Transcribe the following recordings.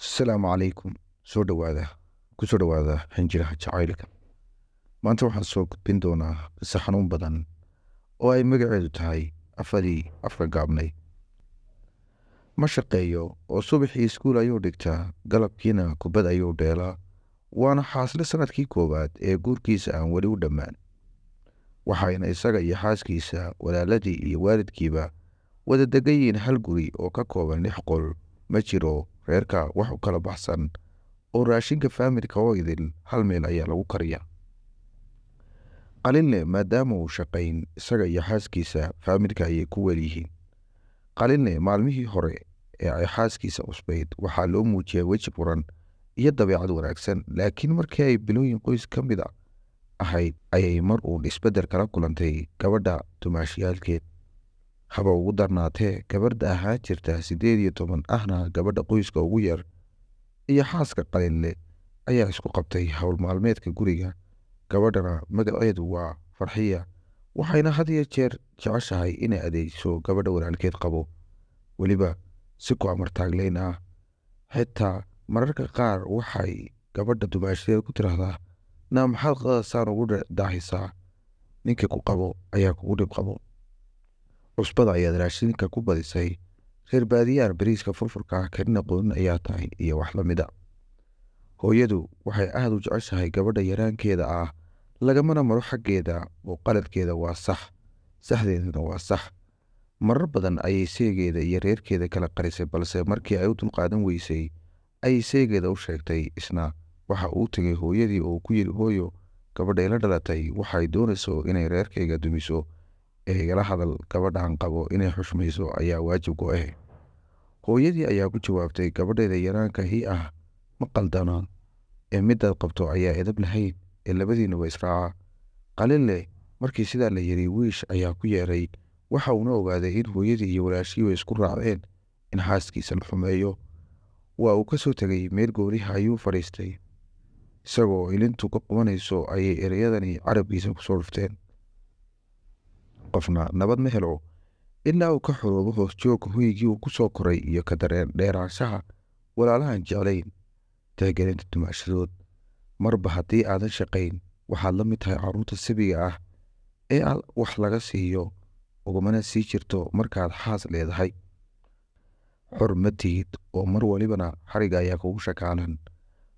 Asalaamu calaykum. Soo dhowaada, kusoo dhowaada Xinjiraha Jacaylka. Maanta waxaan soo gudbin doonaa qiso xanuun badan oo ay magaceedu tahay Afadii Afka Gaabnay. Ma shaqeeyo oo subaxii iskuul ayuu dhigtaa, galabkiina kubad ayuu dheelaa, waana xaasle sanadkii koowaad ee guurkiisa aan weli u dhammaan. Waxayna isaga iyo xaaskiisa, walaaladii iyo waalidkiiba wada degan yihiin hal guri oo ka kooban 6 qol. Ma jiro reerka wax u kala baxsan oo raashinka faamilka oo idil hal meel ayaa lagu kariyaa. Qalinle maadaama uu shaqayn, isaga iyo xaaskiisa faamilka ayay ku weel yihiin. Qalinle maalmihii hore ee ay xaaskiisa cusbayd waxaa loo muujiyay weji furan iyo dabeecad wanaagsan, laakiin markii ay bilooyin qoys ka mid a ahayd ayay mar uun isbeddel kala kulantay gabadha dumaashiyaalkeed. Haba ugu darnaatee gabadha ahaan jirta 18 ahna gabadha qoyska ugu yar iyo xaaska Qalinle ayaa isku qabtay howl maalmeedka guriga. Gabadhana magaceedu waa Farxiya, waxayna had iyo jeer jeceshahay inay adeegso gabadha walaalkeed qabo, weliba si ku amartaagleyn ah. Xitaa mararka qaar waxay gabadha dumaashadeed ku tiraahdaa, naa maxaad qadasaan ugu daahisaa, ninka ku qabo ayaa kugu dhib qabo, cusbada ayaad raashinka ku badisay, reer baadiyaan bariiska furfurka ah karin aqoonin ayaa tahay, iyo wax la mid a. Hooyadu waxay aada u jeceshahay gabadha yaraankeeda ah, lagamana maro xaggeeda oo qaladkeeda waa sax, saxdeeduna waa sax. Marar badan ayay seegeeda iyo reerkeeda kala qarisay, balse markii ay u dulqaadan weysay ayay seegeeda u sheegtay. Isna waxa uu tegay hooyadii oo ku yidhi, hooyo, gabadha ila dhalatay waxay doonayso inay reerkayga dumiso, ee igala hadal gabadhan qabo inay xushmayso ayaa waajib ku ah. Hooyadii ayaa ku jawaabtay, gabadheeda yaraanka hi ah ma qaldana, ee midaad qabto ayaa edab lahayn, ee labadiinuba israaca. Qalinle markii sidaa la yidhi wiish ayaa ku yeeray, waxa uuna ogaaday in hooyadii iyo walaashiiba isku raaceen in xaaskiisa la xumeeyo. Waa uu ka soo tegay, meel gooniha ayuu fadhiistay, isagoo ilintu ka qubanayso ayay ereyadani carabkiisa kusoo dhufteen. Qofna nabad ma helo ilaa uu ka xoroobo hoos joogga hoygii uu ku soo koray iyo ka dareen dheeraanshaha walaalahan jeclayn tixgelinta dumaashadood. Marba haddii aadan shaqayn, waxaad la mid tahay carruurta sabiga ah ee wax laga siiyo, ugumana sii jirto markaad xaas leedahay. Xor ma tihid oo mar walibana xariga ayaa kugu shakaalan.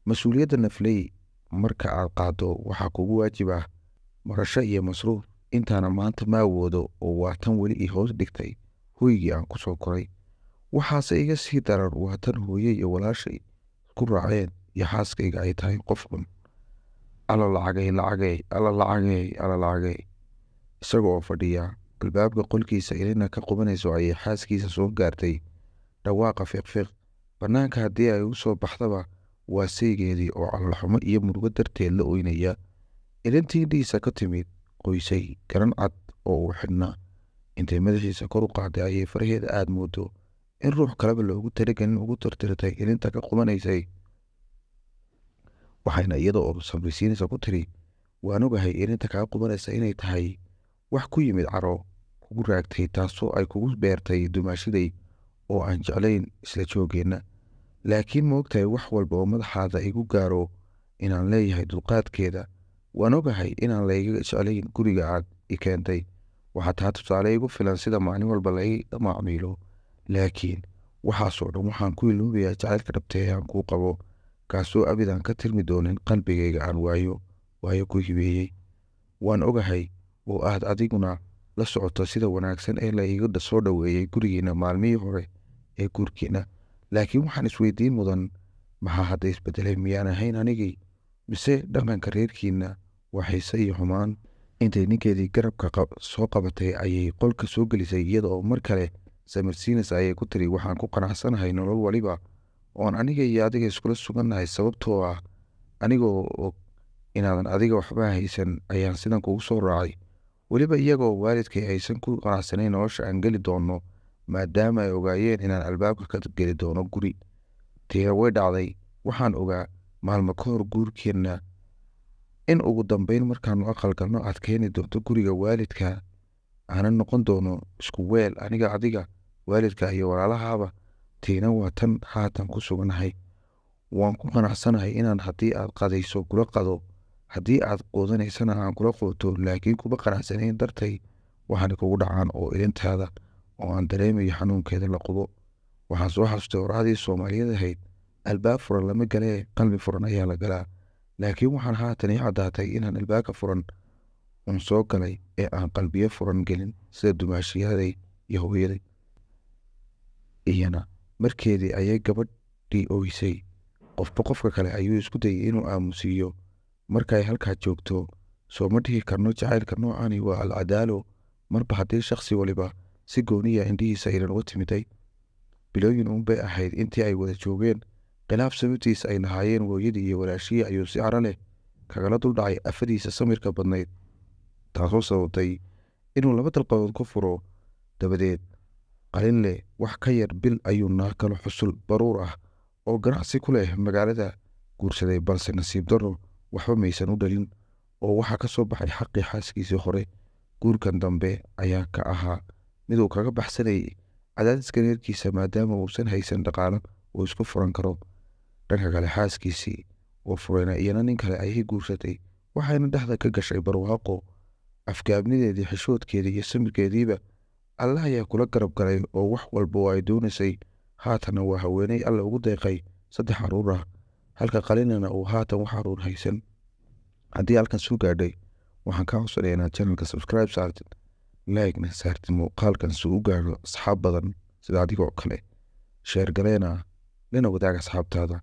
Mas-uuliyadda nafley marka aad qaaddo waxaa kugu waajib ah marasho iyo masruuf. Intaana maanta ma awoodo oo waa tan weli i hoos dhigtay hoygii aan ku soo koray. Waxaase iga sii daran waa tan hooye iyo walaashay isku raaceen iyo xaaskayga ay tahay qof xun. Alla lacagay, lacagay, alla lacagay, alla lacagay. Isaga oo fadhiya albaabka qolkiisa ilina ka qubanayso ayay xaaskiisa soo gaartay dhawaaqa fiiqfiiq. Bannaanka haddii ay u soo baxdaba waa saygeedii oo caloolxumo iyo murugo darteed la oynaya. Ilintii indhihiisa ka timid qoysay garan cad oo uu xidhnaa. Intay madaxiisa kor u qaaday ayay faraheeda aada moodo in ruux kaleba loogu talagelin ugu tirtirtay ilinta ka qubanaysay. Waxayna iyada oo samrisiinaysa ku tiri, waan ogahay ilinta kaa qubanaysa inay tahay wax ku yimid caro kugu raagtay, taasoo ay kugu beertay dumaashaday oo aan jeclayn isla jooggeenna. Laakiin ma ogtahay wax walba oo madaxaada igu gaaro inaan leeyahay dulqaadkeeda? Waan ogahay inaan layga jeclayn guriga aad i keentay. Waxaa taa tusaale igu filan sida maalin walba layga maacmiilo. Laakiin waxaasoo dhan waxaan ku iloobayaa jacaylka dhabta ee aan kuu qabo, kaasoo abid aan ka tirmi doonin qalbigayga aan waayo waayo ku hibeeyey. Waan ogahay oo aad adiguna la socoto sida wanaagsan ee la iiga soo dhoweeyey gurigiina maalmihii hore ee guurkiina. Laakiin waxaan isweydiin mudan, maxaa hadda isbedelay? Miyaan ahayn anigii, mise dhaqanka reerkiina waa xiise iyo xumaan? Intay ninkeedii garabka soo qabatay ayay qolka soo gelisay, iyada oo mar kale samirsiinaysa ayay ku tiri, waxaan ku qanacsanahay nolol waliba oon aniga iyo adiga iskula sugannahay, sababtoo ah anigoo og inaadan adiga waxba haysan ayaan sidan kugu soo raacay. Weliba iyagoo waalidkay aysan ku qanacsanayn nolosha aan geli doono, maadaama ay ogaayeen inaan albaabka ka geli doono guri. Tiina way dhacday. Waxaan ogaa maalmo ka hor guurkeenna in ugu dambeyn markaanu aqal galno aad keeni doonto guriga waalidka, aanan noqon doono isku weel aniga, adiga, waalidka iyo walaalahaaba. Tiina waa tan haatan ku suganahay. Waan ku qanacsanahay inaan haddii aad qadayso kula qado, haddii aad quudanaysana aan kula quuto, laakiin kuma qanacsanayn dartay waxaana kugu dhacaan oo ilintaada oo aan dareemayo xanuunkeeda la qubo. Waxaan soo xasustay orahdii Soomaaliyeed ahayd, albaab furan lama galee, qalbi furan ayaa la galaa. Laakiin waxaan haatan ii caddaatay inaan albaabka furan uun soo galay ee aan qalbiyo furan gelin sida dumaashiyaday iyo hooyaday. Iyana markeedii ayay gabadhii ooysay. Qofba qofka kale ayuu isku dayay inuu aamusiiyo. Markay halkaa joogto, soo ma dhihi karno jacaylka noocani waa alcadaalo, marba haddii shakhsi waliba si gooniya indhihiisa ilan uga timiday. Bilooyin uunbay ahayd intii ay wada joogeen. Khilaaf sababtiis ay lahaayeen hooyadii iyo walaashihii ayuu si caro leh kagala duldhacay afadiisa samirka badnayd, taasoo sababtay inuu 2 dalqadood ku furo. Dabadeed Qalinle wax ka yar bil ayuu naag kalo xusul baruur ah oo ganacsi ku leh magaalada guursaday, balse nasiib darro waxba maysan u dhalin oo waxaa ka soo baxay xaqii xaaskiisii hore. Guurkan dambe ayaa ka ahaa mid uu kaga baxsanayay cadaadiska reerkiisa, maadaama uusan haysan dhaqaalo uu isku furan karo. Dhanka kale, xaaskiisii oo furayna iyana nin kale ayay guursatay, waxayna dhexda ka gashay barwaaqo. Afgaabnideedii, xishoodkeedii iyo samirkeediiba Alle ayaa kula garab galay oo wax walba oo ay doonaysay. Haatanna waa haweeney Alle ugu deeqay 3 carruur ah, halka Qalinlena uu haatan wax carruur haysan. Haddii halkan soo gaadhay, waxaan kaa codsanayaa inaad channelka subscribe saartid, like-na saartid muuqaalkan si uu u gaadho asxaab badan sida adigoo kale. Share gareena, lana wadaag asxaabtaada.